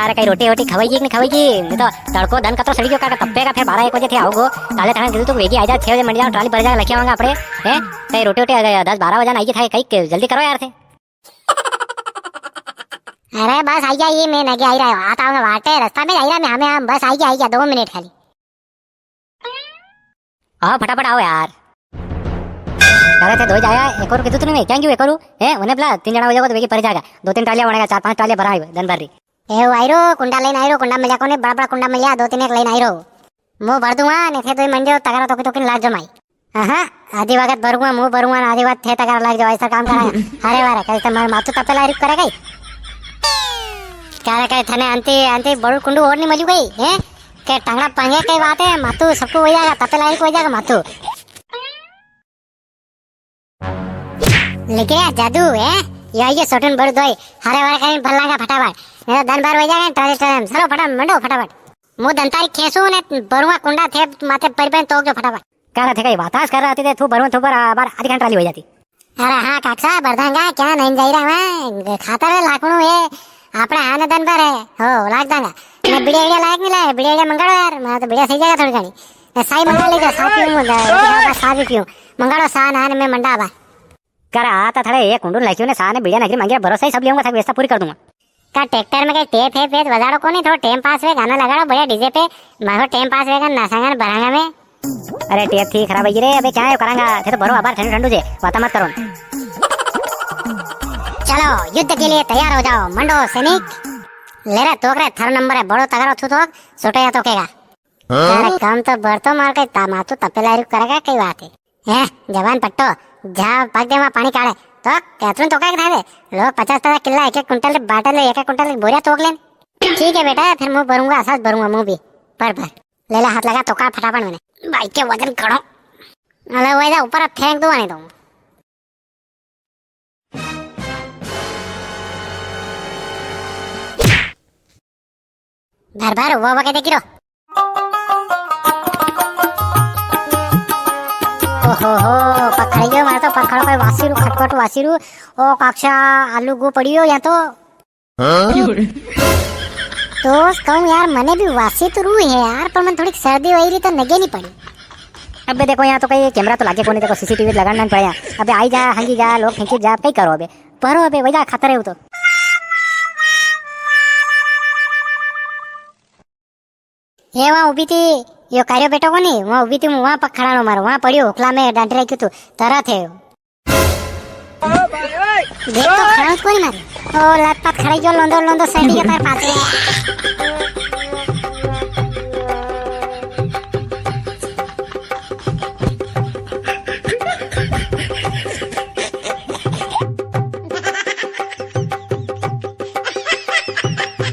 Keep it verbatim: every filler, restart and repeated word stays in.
अरे, कई रोटी वोटी खवाएगी कि नी खवाएगी? नी तो तड़को दन कतरो सड़ी गयो, का तप्पेगा, फिर बारह एक बजे थे आओगो। काले थाने कीधु तो वेगी आई जा, छह बजे मंडी जाओ, ट्राली भर जाएगा, लखिया होंगा आपणे। हैं? कई रोटी वोटी, अ, दस बारह बजे आई गई थाई, कई जल्दी करो यार थे। अरे बस आई गया, ये मैं नगे आई रहा हूँ, आता हूँ वाटे, रास्ता में आई रहा मैं, हमें हम बस आई गया, आई गया, दो मिनट खाली। आओ फटाफट आओ यार। अरे थे दो जाया, एक और कीधु तो नी मैं, क्या क्यों एक और? हैं, उन्हें बुला, तीन जना हो जाओ तो वेगी परी जाएगा, दो तीन ट्रालियां बनेगा, चार पांच ट्रालियां भरा है दन भर री। ए, वो आई रो, कुंडा लेन आई रो, कुंडा मिल्या कोनी, बड़ा बड़ा कुंडा मिल्या, दो तीन एक लेन आई रो। मु भर दूंगा, ने थे दो मंडियो तगारा तोकी तोकी लाग जो माई। हाँ, आधी वक्त भरूंगा, मु भरूंगा, ने आधी वक्त थे तगारा लाग जो, ऐसा काम करा। अरे वाह रे, कई तो मारे माथु तपेला रुक करे कई। क्या रे, कई थने आंती, आंती बड़ू कुंडू और नी मिलू गई, हैं? के टांगड़ा पांगे कई बात है, माथु सबको हो जाएगा, तपेला रुक हो जाएगा माथु। लेकिन यार जादू है, यो, ये सोटन बड़ दोई, हरे वारे कहीं भर लागा फटाफट। मेरा दन भर हो जाएगा, ट्राली ट्राली में। चलो फटाफट, मंडो फटाफट। मु दंतारी खेसू ने बरुआ कुंडा थे माथे पर पर तोक जो फटाफट। कह रहा थे कई बातास कर रहा थे, तू बरुआ थोपर आ, बार आधी घंटा ट्राली हो जाती। अरे हाँ काकसा, भर दांगा, क्या नहीं जाई रहा मैं, खातर है लाखणू है, आपणे हाने दन भर है, हो, लाग दांगा। मैं बीड़िया, बीड़िया लायक नहीं लाया, बीड़िया, बीड़िया मंगाड़ो यार, मैं तो बीड़िया सही जाएगा थोड़ी घणी। ए, साई मंगा ले जा, सा पीऊं, सा भी पीऊं। मंगाड़ो सा, ना ने मैं मंडा बा। कर आ ता थड़े एक कुंडू लाइक्यो ने सा ने बीड़िया नगरी मांगे, भरोसा ही सब लेऊंगा, थाकी व्यवस्था पूरी कर दूंगा। का ट्रैक्टर में कई टेप है, पेट बजाड़ो कोनी, थोड़ा टाइम पास वे, गाना लगाड़ो बढ़िया डीजे पे, मारो टाइम पास वेगा, नासांगा ने भरांगा में। अरे टेप थी खराब है रे, अबे क्या है करांगा, थे तो भरो आबार ठंडू ठंडू जे, बाता मत करो। चलो युद्ध के लिए तैयार हो जाओ, मंडो सैनिक। ले रे तोक रे, थारो नंबर है, बड़ो तगड़ो थू तोक, छोटो या तोकेगा। हाँ? अरे कम तो भर तो मार के ता-, माथु तपेला रुक करेगा, कई बात है। हैं, जवान पट्टो, जा पाक दे वहाँ पानी काढ़े। तो कैथरून तो क्या था रे? लोग पचास पचास किला एक एक कुंटल बाटे ले, एक एक कुंटल बोरिया तोक लेन। ठीक है बेटा, फिर मु भरूंगा, असाज भरूंगा मु भी। भर, भर। ले ले, हाथ लगा, तोका फटाफट मने। भाई के वजन कड़ो। अरे वो इधर ऊपर फेंक दो, आने दो। भर भर, वो वो के देखी रो। ओहो हो, पकड़ गयो मारे तो, पकड़ कोई वासीरू, खटपट वासीरू। ओ काक्षा, आलू गो पड़ियो या तो। हाँ? तो कहूँ यार, मने भी वासी तो रू है यार, पर मन थोड़ी सर्दी वही रही तो नगे नहीं पड़ी। अबे देखो, यहाँ तो कई कैमरा तो लागे कोनी, देखो सीसीटीवी लगाना नहीं पड़ा यहाँ। अबे आई जा, हंगी जा, लोग फेंकी जा, कई करो अबे। भरो अबे, वही जा, खातर है वो तो। ये वहाँ उभी थी, यो कार्यो बेटो कोनी, वहाँ उभी थी, वहाँ पग खड़ानो मारो, वहाँ पड़ियो हुकला में डांडी राख्यो तू, तरह थे यो। देख तो खड़ा कोनी मारे। ओ, लत पत खड़ाई जो लोंदो, लोंदो सैंडी के तार पाछे।